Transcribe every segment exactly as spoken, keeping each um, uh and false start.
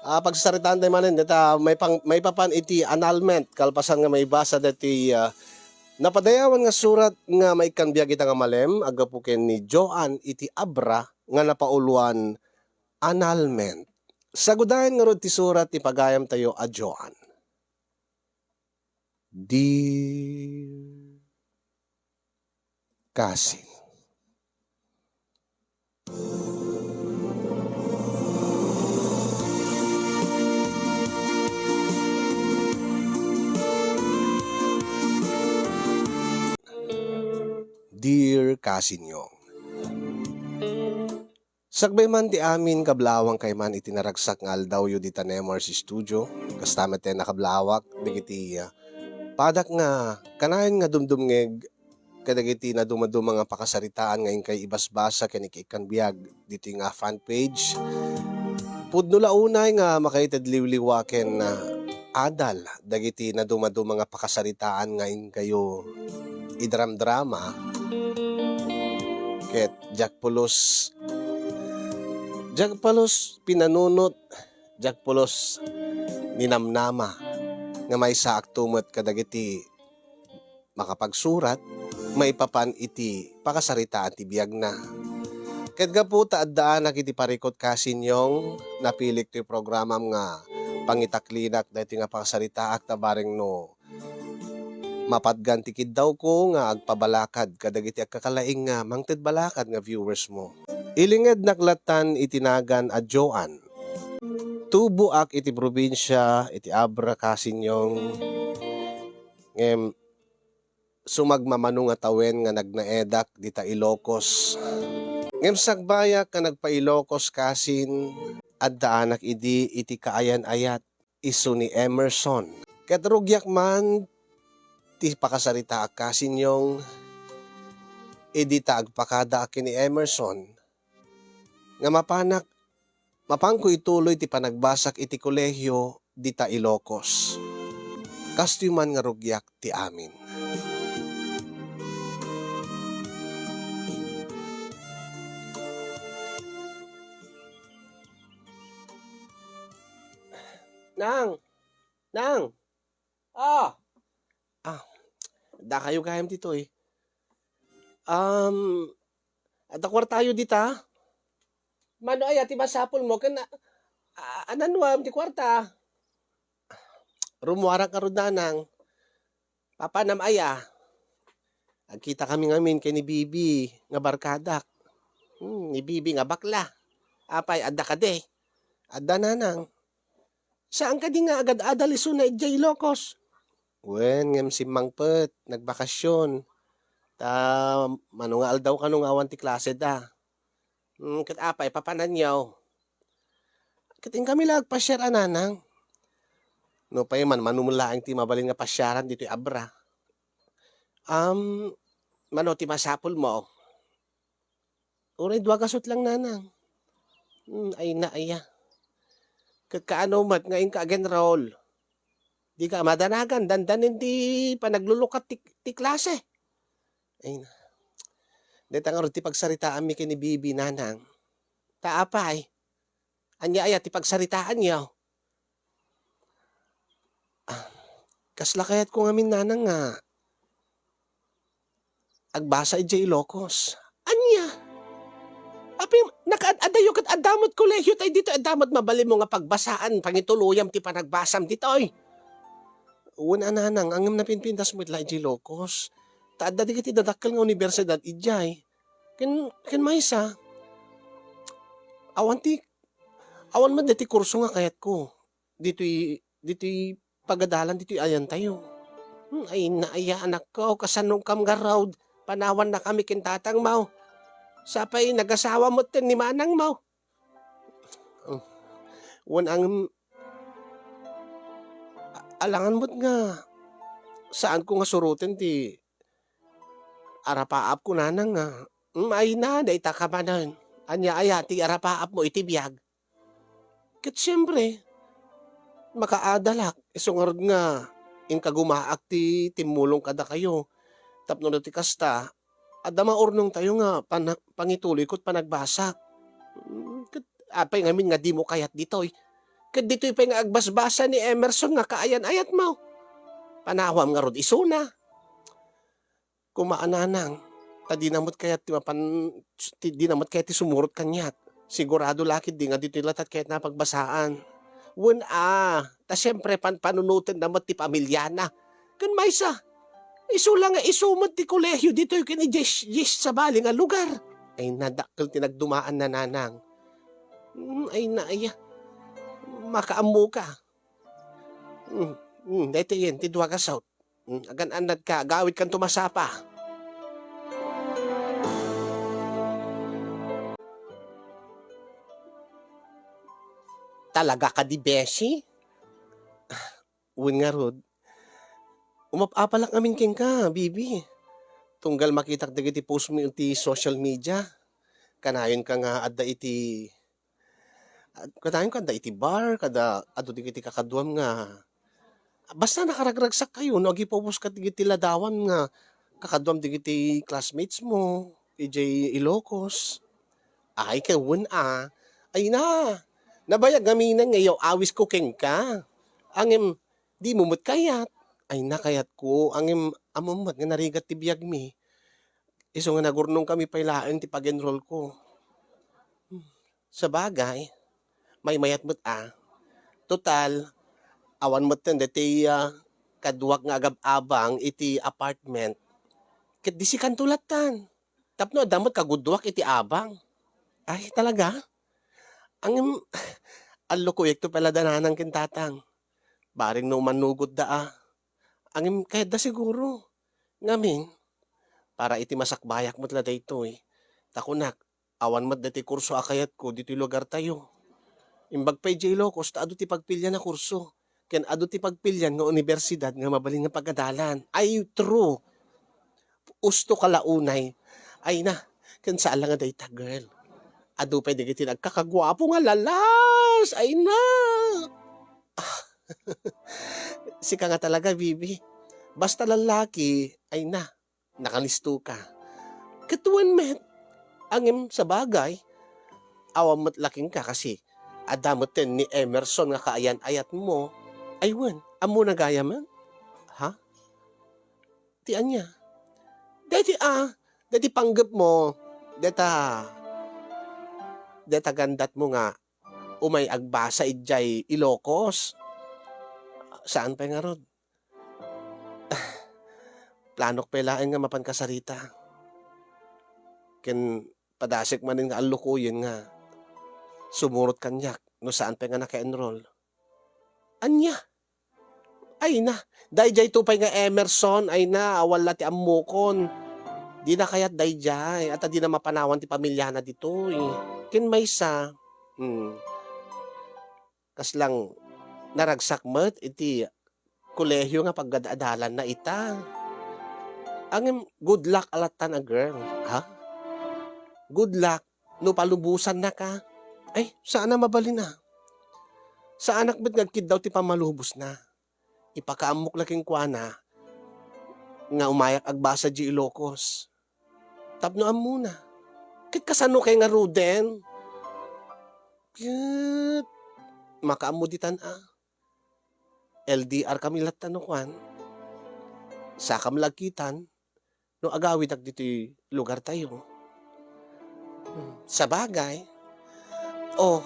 Ah, pagsasaritaan tayo manen, deta may pang-, maipapan iti annulment, kalpasan nga maibasa deti, ah, napadayawan nga surat nga maikkan biag ita nga malem, aggapu ken ni Joan iti Abra nga napauloan annulment. Sagudayen ngarud ti surat ti pagayamtayo a Joan. Dear Cousin. Dear Cousin Yong, sakbay man ti amin, kablawang kay man iti naragsak nga aldawyo dita Nemor's Studio. Kasta met ti nakablawak dagiti, ah, padak nga kanayon nga dumdumngeg kadagiti nadumaduma nga pakasaritaan nga inkay ibasbasa ken ikkan biag ditoy nga fan page. Pudno la unay nga makaited liwliwa ken, ah, adal dagiti nadumaduma nga pakasaritaan nga inkayo idramdrama. Ket diak pulos, diak pulos pinanunot, diak pulos ninamnama nga maysaakto met kadagiti makapagsurat maipapan iti pakasaritaan ti biagna. Ket gapu ta addaanak iti parikut, Cousin Yong, napilik toy programam nga pangitaklinak daytoy nga pakasaritaak ta bareng no mapatgan ti kiddawko nga agpabalakad kadagiti agkakalaing nga mangted balakad nga viewers mo. Ilingednak lattan iti nagan a Joan. Tuboak iti probinsia iti Abra, Cousin Yong, ngem sumagmamano nga tawen nga nagnaedak dita Ilocos. Ngem sagbayak nga nagpa-Ilocos, Cousin, addaanak idi iti kaayan-ayat isu ni Emerson. Ket rugiak man ti pakasaritaak, Cousin Yong, idi ta agpakadaak ken ni Emerson nga mapanak, mapanko ituloy ti panagbasak iti kolehio dita Ilocos. Kastoy man nga rugiak ti amin. Nang! Nang! Ah! Ah, dakayo gayam ditoy. Um, adda kuartayo dita? Mano aya ti masapulmo ken a-, a-, ananuam ti kuarta? Rummuarak ngarud, nanang. Papanam aya? Agkitakami ngamin ken ni Bibi nga barkadak. Hmm, ni Bibi nga bakla. Apay, adda kadi? Adda, nanang. Saan kadi nga agad-adal isuna idiay Ilocos? Wen, ngem simmangpet, nagbakasyon. Ta mano nga aldaw kano nga awan ti klaseda? Hmm, ket apay, papananyo? Ket inkami la agpasiar a, nanang. Nupay man, mano met laeng ti mabalin nga pasiaran ditoy Abra? Am, mano ti masapulmo? Uray dua gasut lang, nanang. Hmm, ay na aya. Ket kaano met nga inka agenrol? Dika madanagan, dandanin ti panaglulukat ti, ti klase. Ay na. Deta ngarud ti pagsaritaanmi ken ni Bibi, nanang. Ta apay? Ania aya ti pagsaritaanyo? Ah, kasla kayatko ngamin, nanang, nga agbasa idiay Ilocos. Ania? Apay, nakaad-adayo ket adda met kolehio tayo ditoy, adda met mabalinmo nga pagbasaan, pangituloyam ti panagbasam ditoy. Wen a, nanang, ngem napinpintas met la idiay Ilocos. Ta adda dagiti dadakkel nga universidad idiay. Ken, ken maysa, awan ti, awan met daytoy kurso nga kayatko ditoy, ditoy pagadalan ditoy ayantayo. Hmm, ay na aya, anakko, kasano kam ngarud? Panawannakami ken tatangmo. Sapay nagasawa metten ni manangmo. Hmm. Wen a ngem, a-, alangan met nga saanko nga suroten ti arapaapko, nanang, nga, "Mm, ay na, dayta ka manen. Ania aya ti arapaapmo iti biag?" Ket siempre, makaadalak, isu ngarud nga inkagumaak ti timmulong kadakayo. Tapno no ti kasta, adda maurnongtayo nga pana-, pangituloyko ti panagbasak. Mm, ket apay ngamin nga dimo kayat ditoy? Ket ditoy pay nga agbasbasa ni Emerson nga kaayan-ayatmo. Panawam ngarud isuna. Kuma a nanang, ta dina met kayat ti mapan-, ti, dina met kayat ti sumurot kaniak. Sigurado la ketdi nga ditoy latta ti kayatna a pagbasaan. Wen a, ta siempre panpanunotenna met ti pamiliana. Ken maysa, isu la nga isu met ti kolehio ditoy ken idiay, idiay sabali nga lugar. Ay, nadakkel ti nagdumaanna, nanang. Mm, ay, naaya. Makaammoka. Mm, mm, daytoyen ti dua nga saut. Mm, agan-annadka, agawidkanto masapa. Talaga kadi, Beshi? Wen ngarud, umap-apalak ngamin kenka, Bibi. Tunggal makitak dagiti post mo iti social media. Kanayonka nga adda iti, ad-, kanayonka adda iti bar, kada adu dagiti kakaduam nga, basta nakaragragsak kayo, no, agipupos ket dagiti ladawan nga kakaduam dagiti classmates mo, idiay Ilocos. Ay, ket wen a. Ay na, nabayag ngamin nga yaw-awisko kenka. Ngem, dimo met kayat. Ay na, kayatko. Ngem, ammom met nga narigat ti biagmi. Isu nga nagurnongkami pay laeng ti pag-enrollko. Hmm. Sabagay, maymayat met a. Total, awan metten daytoy, ah, kaduak nga agab-abang iti apartment. Ket disikanto lattan. Tapno adda met kaguduak iti abang. Ay, talaga? Ngem, allukoyekto pay la da nanang ken tatang. Bareng no mannugotda a. Ngem, kayatda siguro. Ngamin, para iti masakbayak met la daytoy, ta kunak, awan met daytoy kurso a kayatko ditoy lugartayo. Imbag pay idiay Ilocos ta adu ti pagpilian a kurso, ken adu ti pagpilian nga universidad nga mabalin nga pagadalan. Ay, true. Usto ka la unay. Ay na, ken saan la nga dayta, girl. Adu pay dagiti nagkakaguapo nga lalas. Ay na. Ah, sika nga talaga, Bibi. Basta lallaki, ay na, nakalisto ka. Ket wen met, ngem sabagay, awan met la kenka kasi adda metten ni Emerson nga kaayan-ayatmo. Ay wen, ammona gayam? Ha? Ti ania? Daytoy a, daytoy panggepmo, dayta, dayta gandatmo nga umay agbasa idiay Ilocos. Saan pay ngarud? Planok pay laeng nga mapan kasarita. Ken padasek manen nga allukoyen nga sumurot kaniak no saan pay nga naka-enroll. Ania? Ay na, daydiay to pay nga Emerson, ay na, awan la ti ammokon. Dina kayat daydiay, at dina mapanawan ti pamiliana ditoy. Ken maysa, hmm, kaslang naragsak met iti kolehio nga pagad-adalanna ita. Ngem, good luck a lattan a girl, ha? Good luck no palubosannaka. Ay, saan a mabalin a. Saanak met nga agkiddaw ti pammalubosna. Ipakaammok la kenkuana nga umayak agbasa di Ilocos. Tapno ammona. Ket kasano kay ngaruden? Ket makaammo ditan a. L D R kami latta no kuan. Sakam lagkitan no agawidak ditoy lugartayo. Hmm, sabagay. O,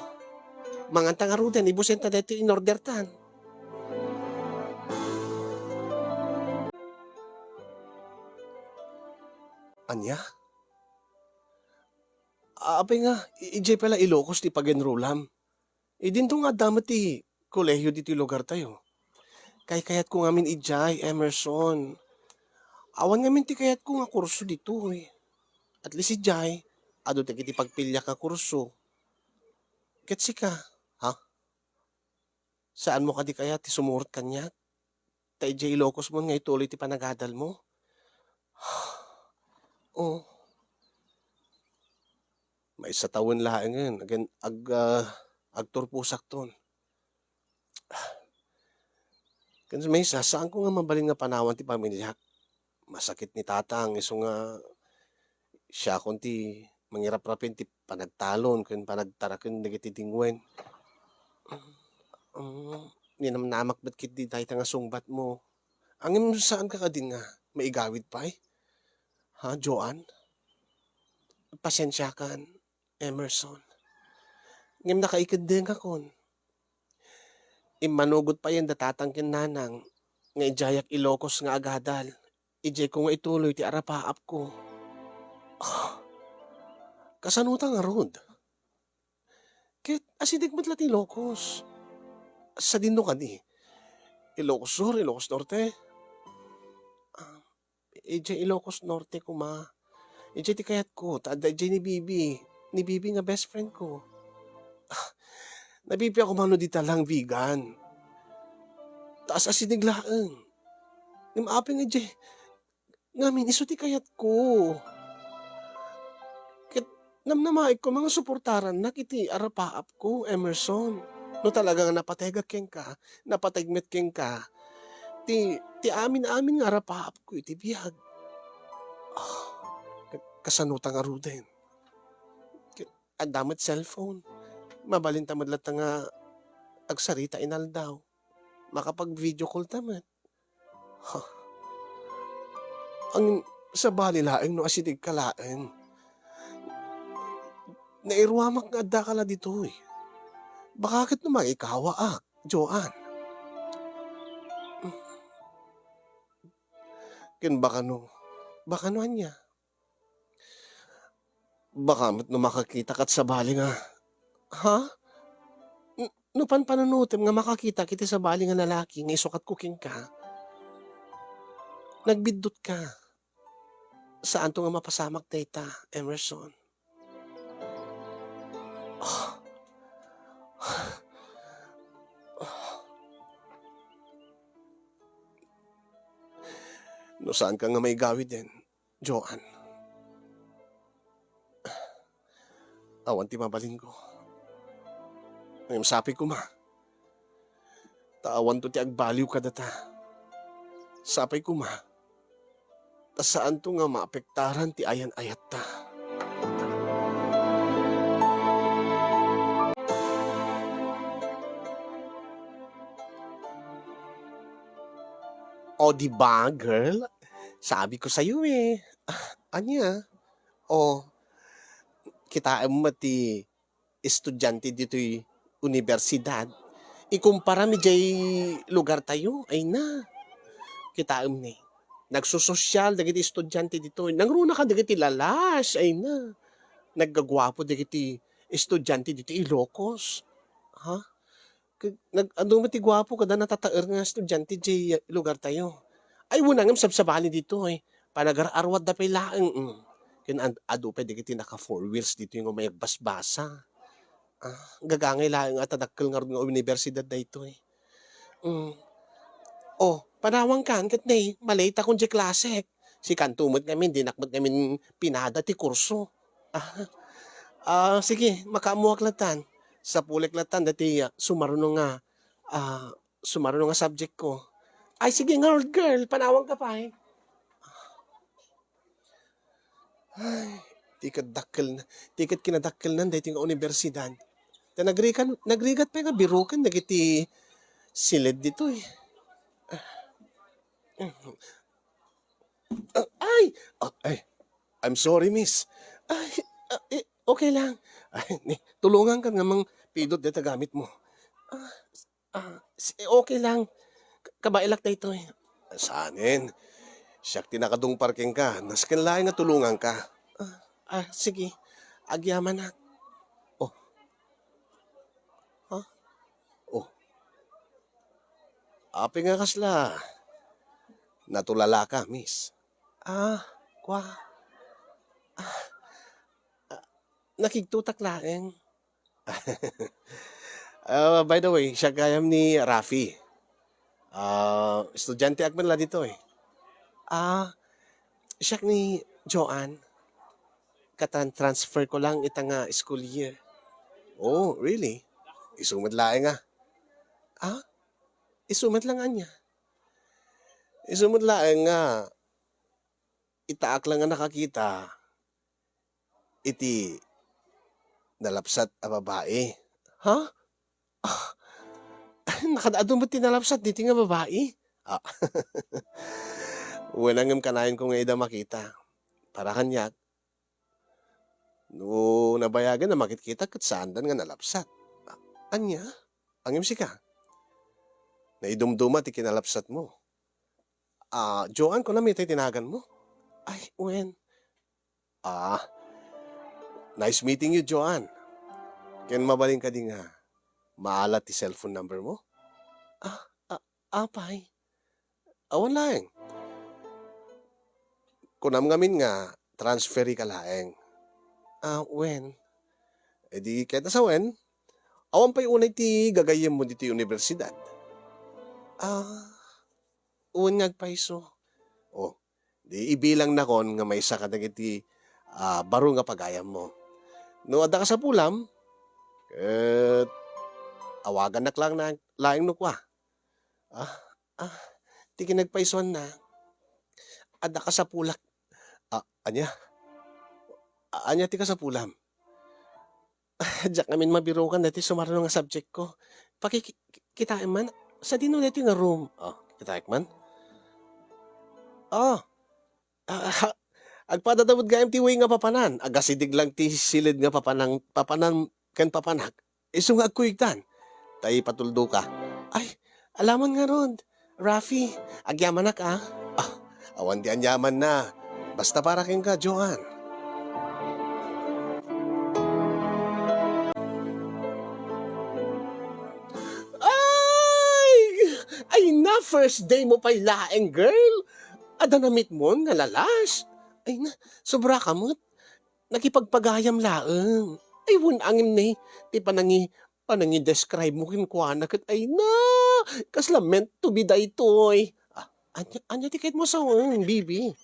manganta ngaruden, ibusenta daytoy inordertan. Ania? Apay nga, i-, idiay pala Ilocos ti pag-enrollam. Idinto nga adda met ti kolehio ditoy lugartayo. Kaykayatko ngamin idiay, Emerson. Awan ngamin ti kayatko nga kurso ditoy. At least idiay, adu dagiti pagpiliak nga kurso. Ket sika, ha? Saanmo kadi kayat ti sumurot kaniak? Ta idiay Ilocos mon nga ituloy ti panagadalmo? O. Maysa tawen laengen, agen-, ag-, ah, agturposakton. Ken maysa, saanko nga mabalin nga panawan ti pamiliak. Masakit ni tatang, isu nga siakon ti mangiraprapin ti panagtalon ken panagtaraken dagiti dingwen. Mm, ninamnamak met ketdi dayta nga sungbatmo. Ngem saanka kadin nga maigawid pay? Ha, Joan? Pasensiakan, Emerson. Ngem nakaikeddengakon. Immanugot payen da tatang ken nanang nga idiayak Ilocos nga agadal. Idiay ko nga ituloy ti arapaapko. Ah, kasano ta ngarud? Ket asideg met la ti Ilocos. Sadino kadi? Ilocos Sur, Ilocos Norte? Ah, idiay Ilocos Norte koma. Idiay ti kayatko, ta adda idiay ni Bibi. Ni Bibi nga best friend ko. Ah, nabibiag koma no dita lang vegan. Ta as-asideg laeng. Ngem apay nga idiay, ngamin, isu ti kayatko. Ket namnamaek koma nga suportarannak iti arapaapko, Emerson. No talaga nga napateg kenka, napateg met kenka, ti, ti amin-amin nga arapaapko iti biag. Ah, ka-, kasano ta ngaruden? Ket adda met cellphone. Mabalin ta met latta nga agsarita inaldaw. Makapag-video call ta met. Ha? Ang sabali laeng no asidegka laeng. Nairuamak nga addaka la ditoy. Baka ket no mangikawaak, Joan. Ken baka no, baka no ania? Baka met no makakita kat sabali nga, ha? N-, no panpanunotem nga makakita iti sabali nga lalaki nga isukatko kenka, nagbiddut ka. Saanto nga mapasamak dayta, Emerson. Ah. No saanka nga maigawiden, Joan. Awan ti mabalinko. Ngem sapay koma. Ta awanto ti agbaliw kadata. Sapay koma. Ta saanto nga maapektaran ti ayan-ayatta. O, di ba, girl? Sabi ko sa'yo, eh. Ah, ania? O, kitaem met ti estudiante ditoy universidad. Ikumparam idiay lugar tayo, ay na. Kitaem ni, nagsososyal dagiti estudiante ditoy. Nangruna kadagiti lalas, ay na. Naggaguapo dagiti estudiante ditoy Ilocos. Ha? Kag nag-, adu met ti guapo kada natataer nga estudiante diay lugar tayo. Ay, wen, ngem sabsabali ditoy. Panagar-arwadda pay laeng, mm. Ken ad-, adu pay dagiti naka four wheels ditoy nga umayagbasbasa. Ah, gagangay laeng a ta dakkel ngarud nga universidad daytoy. Mm. Oh, panawangkan ket ne, malate akon diay klasek. Sikanto met ngamin, dinak met ngamin pinada ti kurso. Ah, ah, sige, makaammoak lattan. Sapulek lattan daytoy, ah, sumaruno nga, ah, sumaruno nga subject ko. Ay, sige nga, girl, panawangka pay. Ay, ti ket dakkel na, ti ket kinadakkelnan daytoy nga universidad. Ta nagrikan-, nagrigat pay nga biroken dagiti siled ditoy. Ah, ay! Ah, ay, I'm sorry, miss. Ay, ah, eh, okay lang. Ay, ni, tulungankan nga mangpidot dayta gamit mo. Ah, ah, si-, okay lang. Ka-, kabaelak daytoy. Saanen? Siak ti nakadungpar kenka. Nasken laeng nga tulonganka. Ah, ah, sige. Agyamanak. Oh. Ha? Oh. Apay nga kasla natulalaka, miss? Ah, kwa. Ah, ah, nakigtotak laeng. Ah, by the way, siak gayam ni Rafi. Ah, estudianteak man la ditoy. Ah, siak ni Joan. Katan transfer ko lang ita nga school year. Oh, really? Isu met laeng, ah. Ah? Isu met lang ania? Isu met laeng nga itaak lang nga nakakita iti nalapsat a babai. Ha? Ah, Nakad-adu met ti nalabsat ditoy nga babai. Ah. Wen, ngem kanayon ko nga ida makita. Para kaniak, no nabayagen a makitkitak ket saandan nga nalabsat. Ah, ania? Ngem sika? Naidumduma ti kinalabsatmo. Ah, Joan, kunam itay ti naganmo? Ay, wen. Ah, nice meeting you, Joan. Ken mabalin kadi nga maala ti cellphone number mo? Ah, ah, apay? Awan laeng. Kunam ngamin nga transferi ka laeng. Ah, wen. E di, ket a sa wen, awan pay unay ti gagayyemmo ditoy universidad. Ah, wen nga agpayso. Oh, di ibilangnakon nga maysa kadagiti, ah, baro nga pagayammo. No adda kasapulam, ket awagannak lang na-, laeng no kua. Ah, ah, ti kinagpaysuanna, adda kasapulak. Ah, ania? Ah, ania ti kasapulam? Diak ngamin mabirukan daytoy sumaruno nga subjectko. Paki-, ki-, kitaem man. Sadino daytoy nga room? Oh, kitaek man? Oh. Ah, ha, agpadada met gayam ti way nga papanan. Agasideg lang ti siled nga papanan, papanan ken papanak. Isu nga agkuyogtan. Ta ipatuldoka. Ay, alaman ngarud. Raffy, agyamanak, ah. Ah, awan ti anyamanna. Basta para kenka, Joan. Ay! Ay na, first day mo pay laeng, girl. Adda namitmon nga lalas. Ay na, sobra ka met. Nakipagpagayam laeng. Ay, wen, ngem ne, ti panangi-, panangi-describe mo kenkuana ket ay na, kasla meant to be daytoy. Ah, ania, ania ti kayatmo a sawen, baby?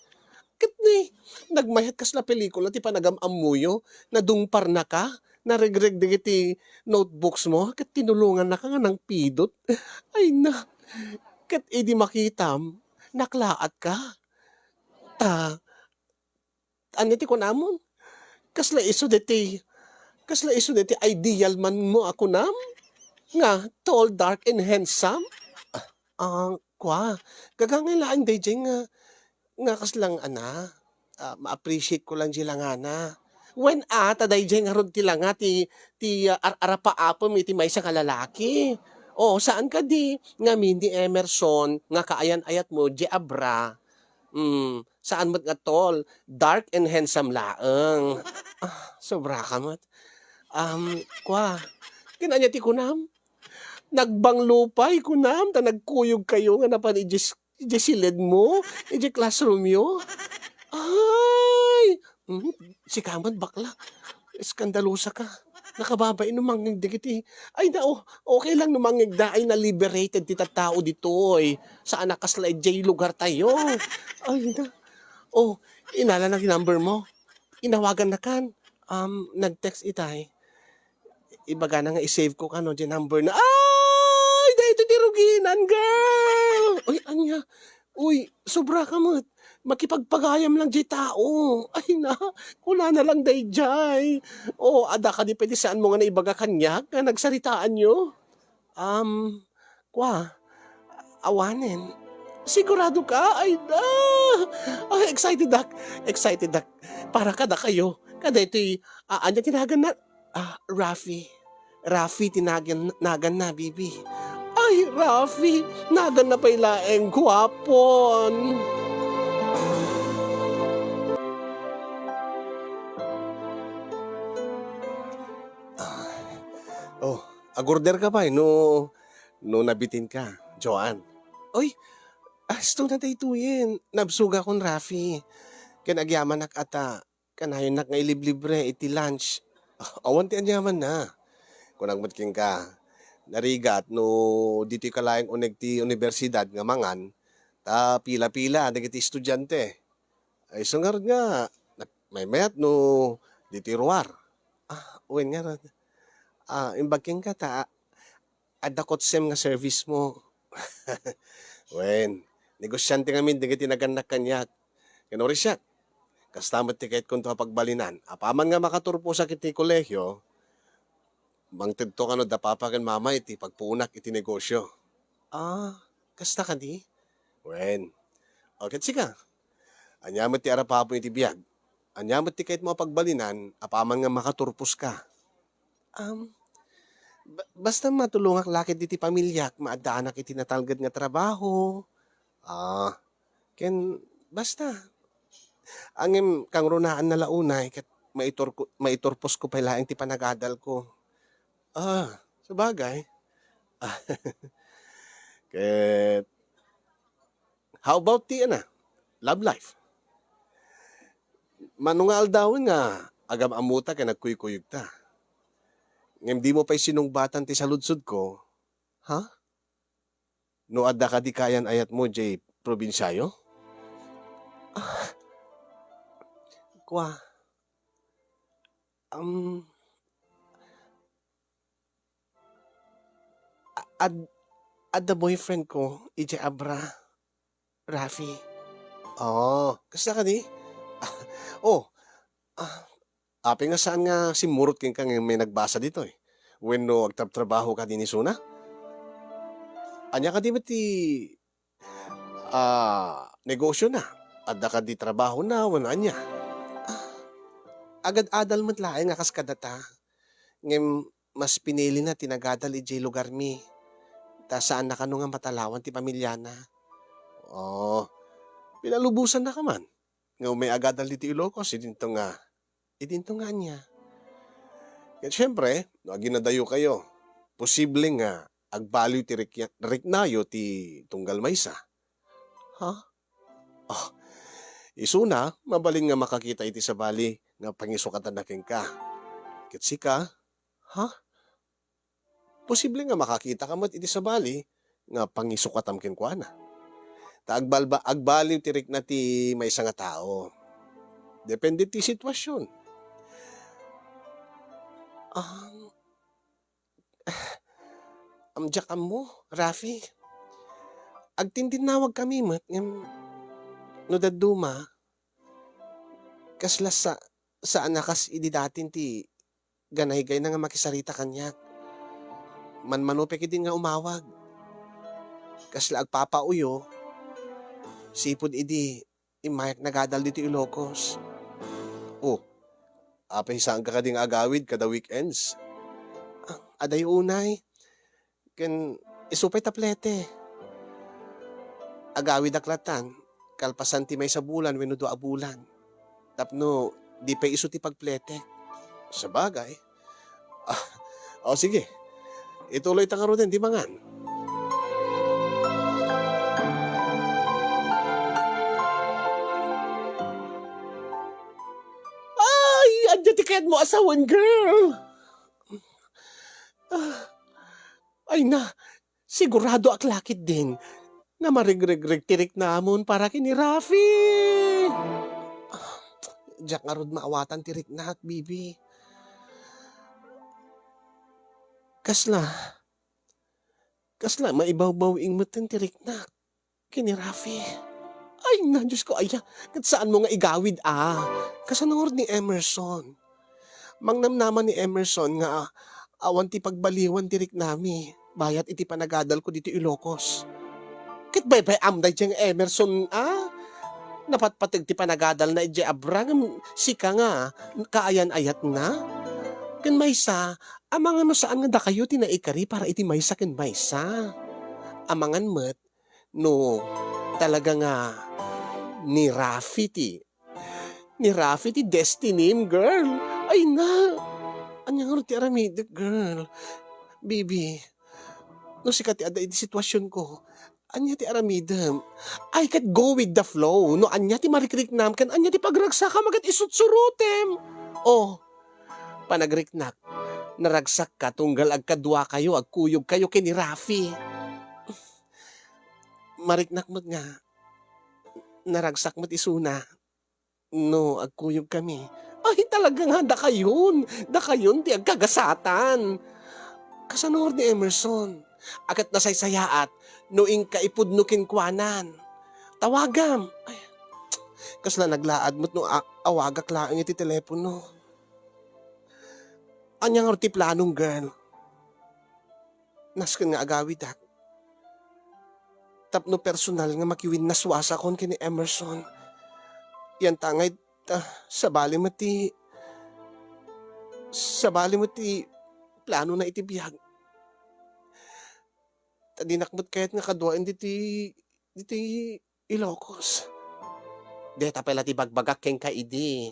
Ket ne, nagmayat kasla pelikula ti panagam-ammoyo, nadungparnaka, naregreg dagiti notebooks mo, ket tinulongannaka nga nangpidot. Ay na, ket idi makitam, naklaatka. Ta, Ania ti kunamon? Kasla isu deti, kasla isu deti ideal man mo a kunam? Nga tall, dark, and handsome? Ah, ah, kua, gagangay laeng daydiay nga, nga kaslang ana, ah, ma-appreciate ko lang di langana. Wen a, ta daydiay ngarud ti langa ti, ti, ah, ar-, arapaapem iti maysa nga lalaki. Oo, saan kadi ngamin ni Emerson nga kaayan-ayat mo, di abra. Hmm, saan met nga tall, dark and handsome laeng. Ah, sobra ka met. Um, kua, ken ania ti kunam? Nagbanglo pay kunam, ta nagkuyog kayo nga napan idiay s-, idiay siled mo, idiay classroom yo? Ay! Hmm, sika met bakla. Eskandalusa ka. Nakababain no mangngeg dagiti, ay na, oh, okay lang no mangngegda, ay na liberated ti tattao ditoy. Saan a kasla idiay lugar tayo. Ay na. Oh, inala na ti number mo. Inawagan na kan. Um, nag-text itay. Ibagana nga i-save ko kano diay number na. Ay, daytoy ti ruginan, girl! Uy, ania? Uy, sobra ka met. Makipagpagayam lang diay tao. Ay na, kunana lang daydiay. O, adda kadi pay ti saanmo nga naibaga kaniak nga nagsaritaanyo? Um, kua, awanen. Sigurado ka? Ay na! Ay, excited ak. Excited ak. Para kadakayo. Kadaytoy, ah, ania ti naganna? Ah, Raffy. Raffy ti nagan-, naganna, baby. Ay, Raffy, naganna pay laeng guapon. Ah, oh, agorder ka pay no, no nabitin ka, Joan. Oy, asto na daytoyen. Nabsogakon, Raffy. Ken agyamanak a ta, kanayonnak nga iliblibre iti lunch. Awan ti aniamanna. Kunak met kenka, narigat no ditoy ka laeng uneg ti universidad nga mangan, ta pila-pila dagiti estudiante. Ay, isu ngarud nga, nag-, maymayat no ditoy ruar. Ah, wen ngarud. Ah, imbag kenka ta, adda kotsem nga service mo. Wen, negosiante ngamin dagiti nagannak kaniak. Ken uray siak, kasta met ti kayatkonto a pagbalinan. Apaman nga makaturposak iti kolehio, Mangtedto kano da papa ken mama iti pagpuonak iti negosyo. Ah, kasta kadi? Wen. O, ket sika? Ania met ti arapapmo iti biag? Ania met ti kayatmo a pagbalinan apaman nga makaturposka? Um, ba-, basta matulongak la ket iti pamiliak, maaddaanak iti natalged nga trabaho. Ah, ken basta. Ngem kangrunaanna la unay ket maiturko-, maiturposko pay laeng ti panagadalko. Ah, sabagay. Ket how about ti, ano, love life? Mano nga aldawen nga agam-ammota ken agkuykuyogta. Ngem dimo pay sinungbatan ti saludsodko, ha? No adda kadi kaayan-ayatmo idiay probinsiayo? Ah, kua, um, a-, ad-, adda boyfriend ko idiay Abra, Rafi. Oh, kasta kadi? Oh, ah, apay nga saan nga simmurot kenka nga may nagbasa ditoy? Wenno agtrabtrabaho kadi ni Suna? Ania kadi met ti, ah, negosiona? Adda kadi trabahona wenno ania? Ah, agad-adal met laeng a kas kadata. Ngem mas pinilina ti nagadal idiay lugarmi, ta saanna kano nga matalawan ti pamiliana. Oh, pinalubosannaka man nga umay agadal ditoy Ilocos, idinto nga, idinto nga ania? Ket siempre, no aginadayokayo, posible nga agbaliw ti rikya-, riknayo ti tunggal maysa. Ha? Oh, isuna, mabalin nga makakita iti sabali nga pangisukatanna kenka. Ket sika, ha? Posible nga makakitaka met iti sabali nga pangisukatam kenkuana. Ta agbalba-, agbaliw ti rikna ti maysa nga tao. Depende ti sitwasion. Ah, am, diak ammo, Rafi. Agtintinnawagkami met ngem no dadduma, kasla sa-, saan a kas idi datin ti ganaygayna nga makisarita kaniak. Manmano pay ketdi nga umawag. Kasla agpapauyo, sipud idi immayak nagadal ditoy Ilocos. Oh, apay saanka kadi nga agawid kada weekends? Ah, adayo unay. Ken isu pay ta plete. Agawidak latan, kalpasan ti maysa bulan wenno dua a bulan. Tapno di pay isu ti pagpletek. Sabagay. Ah, o sige. Ituloy ta ngaruden ti mangan. Ay, adda ti kayatmo a sawen, girl. Ah, ay na, siguradoak la ketdin nga marigrigreg ti riknamon para ken ni Rafi. Ah, diak ngarud maawatan ti riknak, bibi. Kasla, kasla maibawbaw-ing metten ti riknak ken ni Rafi. Ay na, Diosko, aya, ket saanmo nga igawid a? Kasano ngarud ni Emerson? Mangnamnama ni Emerson nga awan ti pagbaliwan ti riknami bayat iti panagadalko ditoy Ilocos. Ket baybay-am daydiay nga Emerson a napatpateg ti panagadalna idiay Abra ngem sika nga kaayan-ayatna? Ken maysa, amangan no saan nga dakayo ti naikari para iti maysa ken maysa. Amangan met no talaga nga ni Rafi ti, ni Rafi ti destinim, girl. Ay na! Ania ngarud ti aramidek, girl? Bibi, no sika ti adda iti situasionko, ania ti aramidem? Ay, ket go with the flow. No ania ti marikriknam ken ania ti pagragsakam, ket isutsurotem. Oh, panagriknak, naragsakka tunggal agkaduakayo, agkuyogkayo ken ni Rafi. Mariknak met nga naragsak met isuna no agkuyogkami. Ay, talaga nga, dakayon, dakayon ti agkagasatan. Kasano ngarud ni Emerson? A ket nasaysayaat no inka ipudno kenkuanan. Tawagam. Ay, kasla naglaad met no a-, awagak laeng iti telepono. Ania ngarud ti planom, girl? Nasken nga agawidak tapno personal nga makiwinnaswasakon ken ni Emerson. Yan ta ngay, ah, sabali met ti, sabali met ti planona iti biag. Ta dinak met kayat nga kaduaen ditoy, ditoy Ilocos. Deta pay la ti bagbagak kenka idi.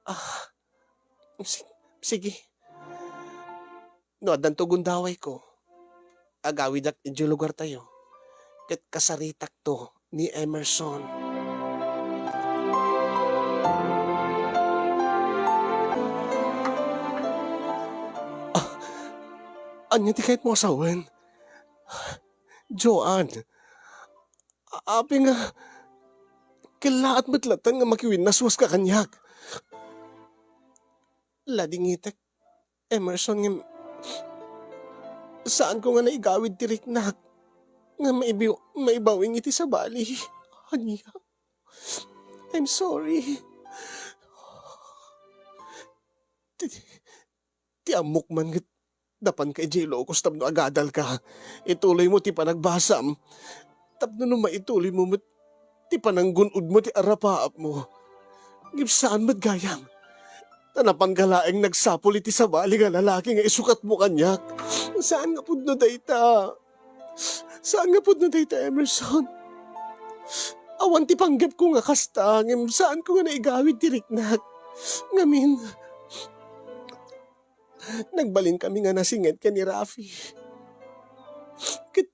Ah, si-, sige. No addanto gundawayko, agawidak idiay lugartayo, ket kasaritakto ni Emerson. Ah, ania ti kayatmo a sawen? Joan, a-, apay nga, kellaat met latta nga makiwinnaswaska kaniak. Ladingitek, Emerson, ngem saanko nga naigawid ti riknak nga maibiw-, maibawing iti sabali. Ania? I'm sorry. Ti, ti ammok man ket napanka idiay Ilocos tapno agadalka. Ituloymo ti panagbasam tapno no maituloymo met ti pananggun-odmo ti arapaapmo. Ngem saan met gayam. Ta napanka laeng nagsapul iti sabali nga lalaki nga isukatmo kaniak. Saan nga pudno dayta. Saan nga pudno dayta, Emerson. Awan ti panggepko nga kasta, ngem saanko nga naigawid ti riknak. Ngamin, nagbalinkami nga nasinged ken ni Rafi. Ket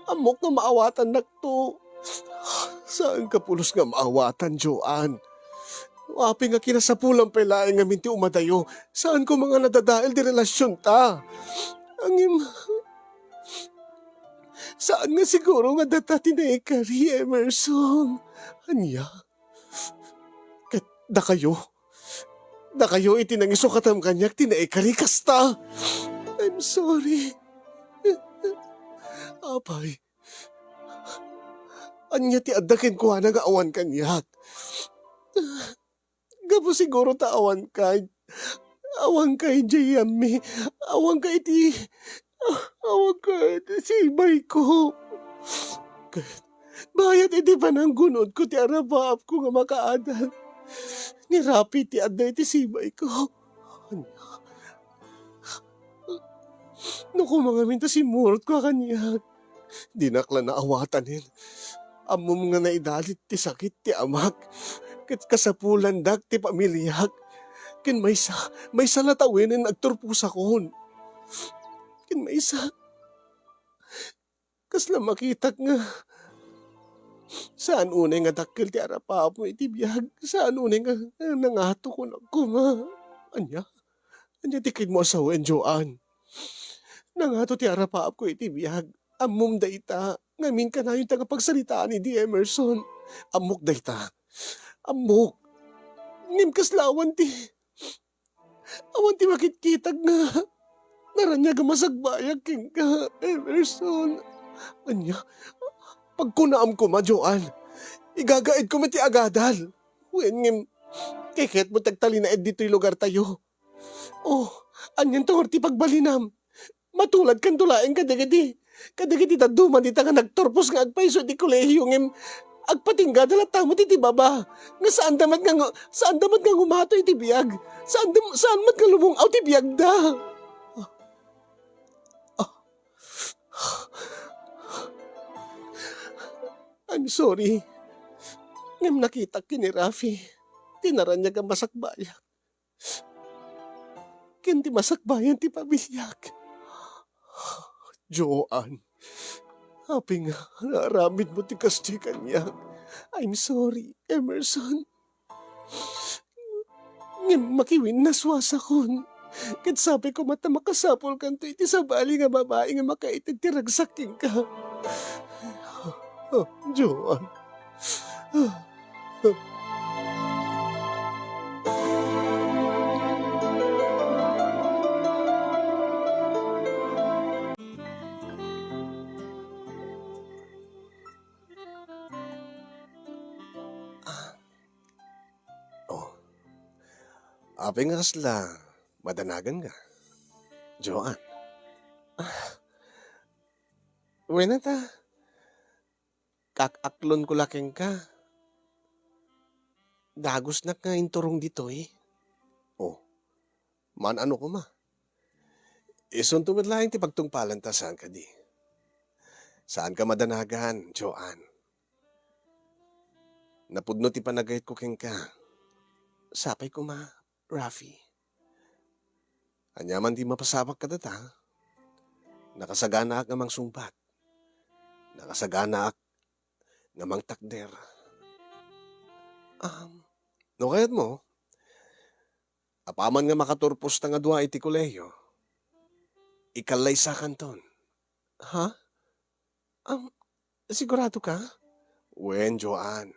ammok nga maawatannakto. Saanka pulos nga maawatan, Joan. Apay nga kinasapulan pay laeng ngamin ti umadayo. Saanko nga nadadael ti relasionta. Ngem, saan nga siguro nga data ti naikari, Emerson? Ania? Ket dakayo? Dakayo iti nangisukatam kaniak ti naikari kasta. I'm sorry. Apay, ania ti adda kenkuana nga awan kaniak? Gapu siguro ta awanka, awanka idiay yammi, awanka iti, awanka iti sibayko. Ket bayat iti pananggunodko ti arapaapko nga makaadal, ni Rafi ti adda iti sibayko. No koma ngamin ta simmurotko a kaniak, dinak la naawatanen. Ammom nga naidalit ti sakit ti amak, ket kasapulandak ti pamiliak. Ken maysa, maysa la ta wenno agturposakon. Ken maysa, kasla makitak nga saan unay nga dakkel ti arapaapmo iti biag, saan unay nga, nga nangato koma. Ania? Ania ti kayatmo a sawen, Joan? Nangato ti arapaapko iti biag. Ammom dayta. Ngamin, kanayonta nga pagsaritaan idi, Emerson. Ammok dayta. Ammok. Ngem kasla awan ti, awan ti makitkitak nga naraniag a masagbayak kenka, Emerson. Ania? Pagkunaam koma, Joan. Igagaedko met ti agadal. Wen, ngem, kayatmo ti agtalinaed ditoy lugartayo. Oh, anian ti pagbagbalinam? Matuladkanto laeng kadagiti, kadagiti dadduma dita nga nagturpos nga agpayso iti kolehio ngem agpatinggada latta met iti baba. Nga saanda met nga, saanda met nga ngumato iti biag. Saanda, saan met nga lumung-aw ti biagda. Ah. I'm sorry. Ngem nakitak ken ni Rafi ti naraniag a masakbayak ken ti masakbayan ti pamiliak. Joan, apay nga naaramidmo ti kastoy kaniak? I'm sorry, Emerson. Ngem makiwinnaswasakon. Ket sapay koma ta makasapulkanto iti sabali nga babai nga makaited ti ragsak kenka. Oh, Joan. Ah. Oh. Apay nga kasla madanaganka, Joan? Ah, wen a ta. Kak-aklonko la kenka. Dagusnak nga inturong ditoy. Oh, man-ano koma. Isunto met laeng ti pagtungpalan ta saan kadi. Saanka madanagan, Joan. Napudno ti panagayatko kenka. Sapay koma, Rafi. Ania man ti mapasamak kadata, nakasaganaak nga mangsungbat. Nakasaganaak nga mangtakder. Um, no kayatmo, apaman nga makaturposta nga dua iti kolehiyo, ikallaysakanton. Ha? Um, sigurado ka? Wen, Joan.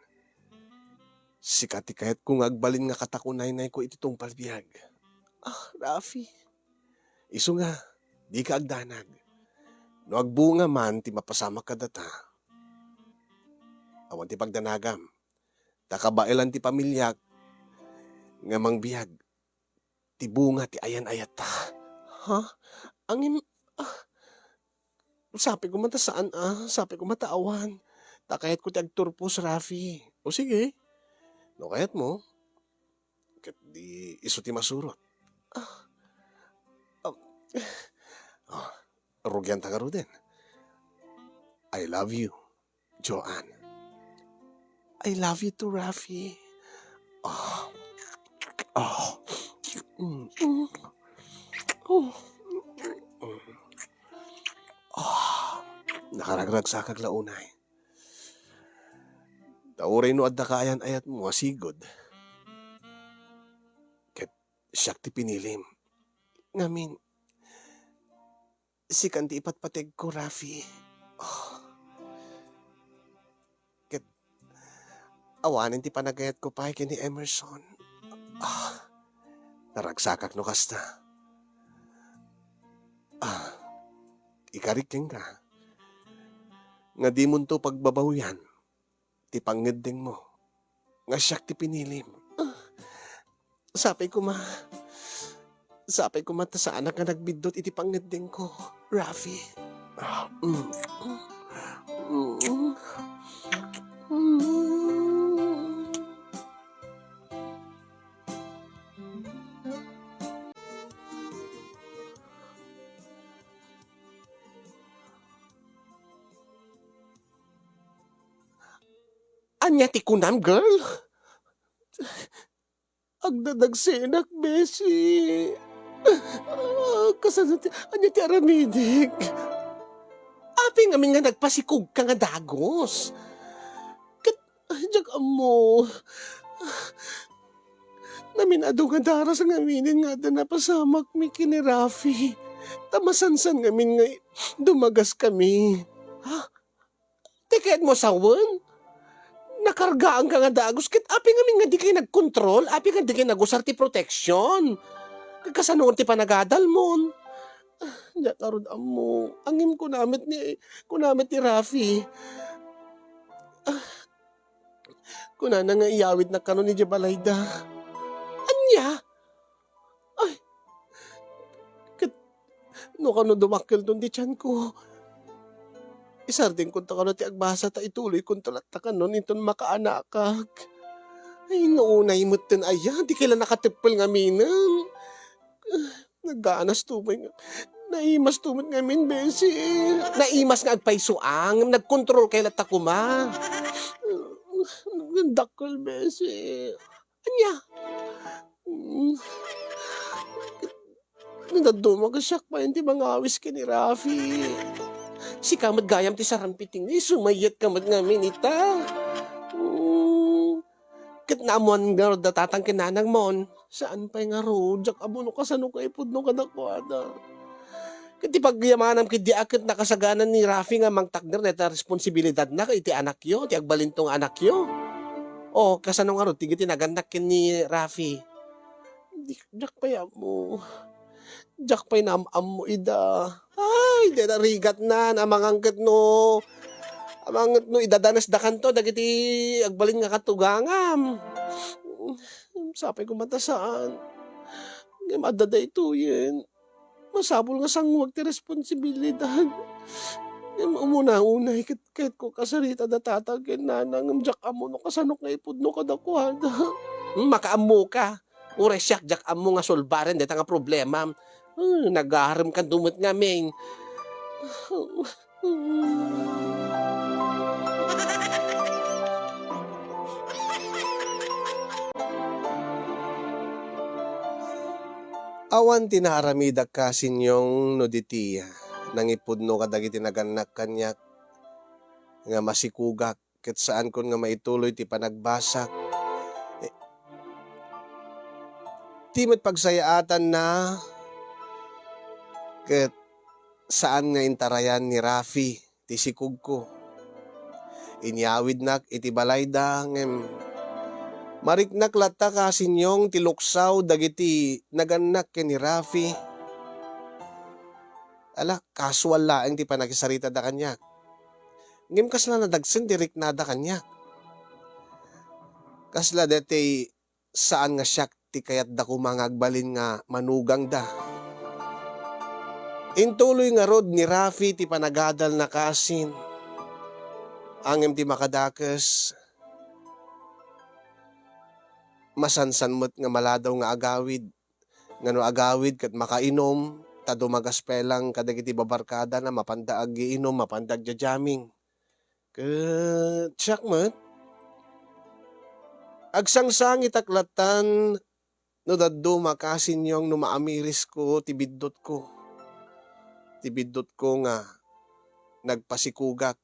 Sika ti kayatko nga agbalin nga katakunaynayko iti tungpal biag. Ah, Rafi. Isu nga, dika agdanag. No agbunga man ti mapasamak kadata, awan ti pagdanagam. Ta kabaelan ti pamiliak nga mangbiag ti bunga ti ayan-ayatta. Ha? Angin, ah, sapay koma ta saan, ah, sapay koma ta awan. Ta kayatko ti agturpos, Rafi. O sige, no kayatmo, ket di isu ti masurot. Ah, ah, ah, rugianta ngaruden. I love you, Joan. I love you too, Rafi. Ah. Ah. Mm. Mm. Oh. Mm. Ah. Nakaragragsakak la unay. Ta uray no adda kaayan-ayatmo a sigud, ket siak ti pinilim. Ngamin, sikan ti ipatpategko, Rafi. Oh. Ket awanen ti panagayatko pay ken ni Emerson. Ah, naragsakak no kasta. Ah, ikarik kenka nga dimonto pagbabawian ti pangngeddengmo nga siak ti pinilim. Ah, sapay koma. Sapay koma ta saanak nga nagbiddut iti pangngeddengko, Rafi. Ah, mm. Mm. Mm. Ania ti kunam, girl? Agdadagsenak, Bessie. Ah, kasano ti, ania ti aramidek? Apay ngamin nga nagpasikogka nga dagus? Ket, ay, diak ammo. Ngamin adu nga daras ngamin nga adda napasamakmi ken ni Rafi. Ta masansan ngamin nga dumagaskami. Ha? Ti kayatmo sawen? Nakargaanka nga dagus, ket apay ngamin nga dikay nagkontrol? Apay nga dikay nagusar ti protection? Kasano ti panagadalmon? Ah, diak ngarud ammo. Ngem kuna met ni, kuna met ni Rafi. Ah, kunana nga iyawidnak kanon idiay balayda. Ania? Ay, ket no kano dumakkelton ti tianko, isardengkonto kano ti agbasa ta ituloykonto latta kanon inton makaanakak. Ay, no unay metten aya, dikay la nakateppel ngaminen. Naggaanasto met nga, naimasto met ngamin, Bessie. Naimas nga agpayso, ngem nagkontrolkay latta koma. Dakkel, Bessie. Ania? Mm. Nadaduma ket siak pay ti mangawis ken ni Rafi. Sika met gayam ti sarampiting, isumayyatka met ngamin ita. Mm. Ket naammoan ngarud da tatang ken nanangmon? Saan pay ngarud, diak ammo no kasano kaipudno kadakuada. Ket ti pagyamanam ket diak ket nakasagana ni Rafi nga mangtakder dayta responsibilidadna iti anakyo, ti agbalinto nga anakyo. O, kasano ngarud ti, ti nagannak ken ni Rafi? Di, diak pay ammo. Diak pay naam-ammo ida. Ay, dayta rigatnan, amangan ket no, amangan ket no idadanesdakanto dagiti agbalin nga katugangam. Sapay koma ta saan. Ngem adda daytoyen, masapul nga sanguek ti responsibilidad. Ngem umuna unay ket kayatko kasarita da tata ken nana, ngem diak ammo no kasano nga ipudno kadakuada. Hmm, makaammoka. Uray siak diak ammo nga solbaren dayta nga problemam. Hmm, nagarem kanto met ngamin. Awan ti naaramidak, Kasinyong, no di ti nangipudno kadagiti nagannak kaniak nga masikugak ket saankon nga maituloy ti panagbasak. Eh, ti met pagsayaatanna ket saan nga intarayan ni Rafi ti sikugko. Inyawidnak iti balayda, ngem mariknak latta, Kasinyong, ti luksaw dagiti nagannak ken ni Rafi. Ala, kasual laeng ti panakisaritada kaniak. Ngem kasla nadagsen ti riknada kaniak. Kasla daytoy saan nga siak ti kayatda koma nga agbalin nga manugangda. Intuloy ngarud ni Rafi ti panagadalna, Kasin. Ngem ti makadakes, masansan met nga maladaw nga agawid, nga no agawid ket makainom, ta dumagas pay lang kadagiti babarkadana, mapanda agiinom, mapanda agjajamming. Ket siak met, agsangsangitak lattan no dadduma, Kasinyong, no maamirisko ti biddutko. Ti biddutko nga nagpasikugak